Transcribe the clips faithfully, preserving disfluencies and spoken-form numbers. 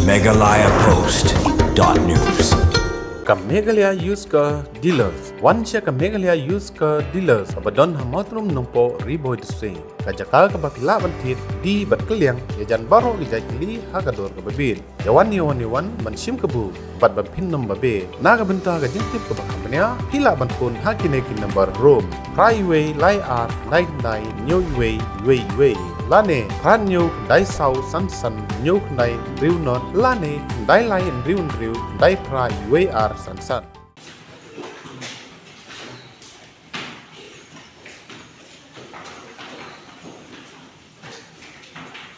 Meghalaya Post dot news. Ka Meghalaya Used Car Dealers. Wan sha ka Meghalaya Used Car Dealers kaba don ha Mawtrum Nongpoh, Ri Bhoi District. Ka jaka kaba phi lah ban thied die bad kylliang ïa jan baroh ki jait kali ha ka dor kaba bit. Ïa wan, ïa wan, ïa wan ban shim kabu bad ban pyndonkam babe. Na ka bynta ka jingtip kaba kham bniah, phi lah ban phone ha kine ki number: rom phra wei lai ar khyndai khyndai hynñiew wei wei wei, lane phra hynñiew khyndai saw san san hynñiew khyndai hynriew nod, lane khyndai lai hynriew hynriew khyndai phra wei ar san san.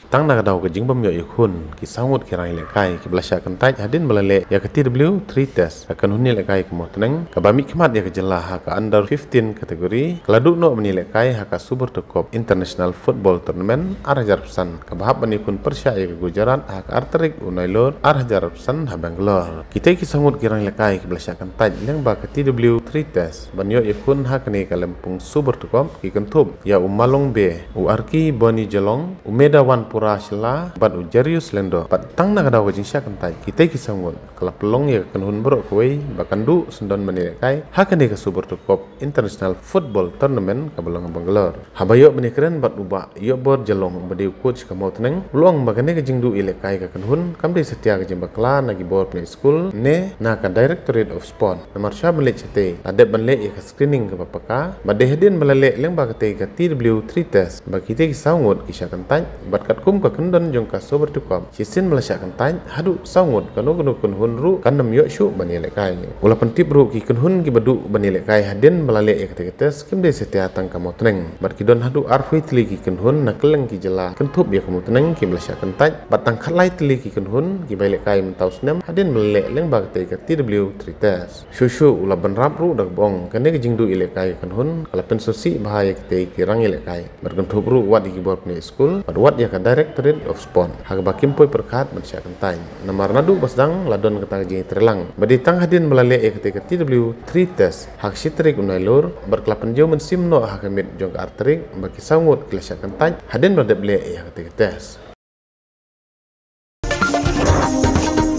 Tang na ka daw ka jingbym ïoh ïakhun ki saw ngut ki rangïalehkai kiba la shah kyntait hadien ba la leh ïa ka T W three test, ka kynhun ïalehkai ka Mawtneng kaba mihkhmat ïa ka jylla ha ka under fifteen category ka la duh noh ban ïalehkai ha ka Subrata Cup International Football Tournament ar hajar arphew san kaba hap ban ïakhun pyrshah ïa ka Gujarat ha ka ar tarik u Nailur ar hajar arphew san ha Bangalore. Kitei ki saw ngut ki rangïalehkai kiba la shah kyntait lyngba ka T W three test ban ïoh ïakhun ha kane ka lympung Subrata Cup ki kynthup ïa u Malong Bey, u Arki Boni Jolong, u Meda Wanpura Shylla bad u Jarius Lyngdoh. Bad tang na ka daw ka jingshah kyntait, kitei ki saw ngut ka la pynlong ïa ka kynhun baroh kawei ba kan duh syndon ban ïalehkai ha kane ka Subrata Cup International Football Tournament kaba long ha Bangalore. Haba ïoh ban ïakren bad u Bah Ïohbor Jolong uba dei u coach ka Mawtneng, u la ong ba kane ka jingduh ïalehkai ka kynhun kam dei satia ka jingbakla na ki bor pynïaid skul ne na ka Directorate of Sport. Namar shuwa ban leit shatei la dep ban leh ïa ka screening kaba paka, bad dei hadien ba la leh lyngba katei ka T W three test ba kitei ki saw ngut ki shah kyntait, bad katkum ka kyndon jong ka Subrata Cup, shisien ba la shah kyntait haduh saw ngut kano kano kynhun ruh kan ym ïoh shuh ban ïalehkai. U la pyntip ruh ki kynhun kiba duh ban ïalehkai hadien ba la leh ïa katei ka test kim dei satia tang ka Mawtneng, bad ki don haduh arphew wei tylli ki kynhun na kylleng ki jylla kynthup ïa ka Mawtneng kiba la shah kyntait, bad tang khatlai tylli ki kynhun kiba ïalehkai mynta u snem hadien ba la leh lyngba katei ka T W three test. Shuh shuh u la bynrap ruh da kaba ong kane ka jingduh ïalehkai ka kynhun ka la pynsngewsih bha ïa kitei ki rangïalehkai. Bad kynthup ruh wat ïa ki bor pynïaid skul bad wat ïa ka Directorate of Sport ha kaba kim poi pyrkhat ban shah kyntait. Namar naduh ba sdang la don kata ka jingïatreilang, bad dei tang hadien ba la leh ïa katei ka T W three test ha ka shi tarik u Nailur, bad ka la pynjaw mynsiem noh ha ka miet jong ka ar tarik ba ki saw ngut ki la shah kyntait hadien ba la dep leh ïa katei ka test.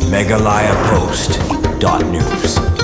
Meghalaya Post dot news.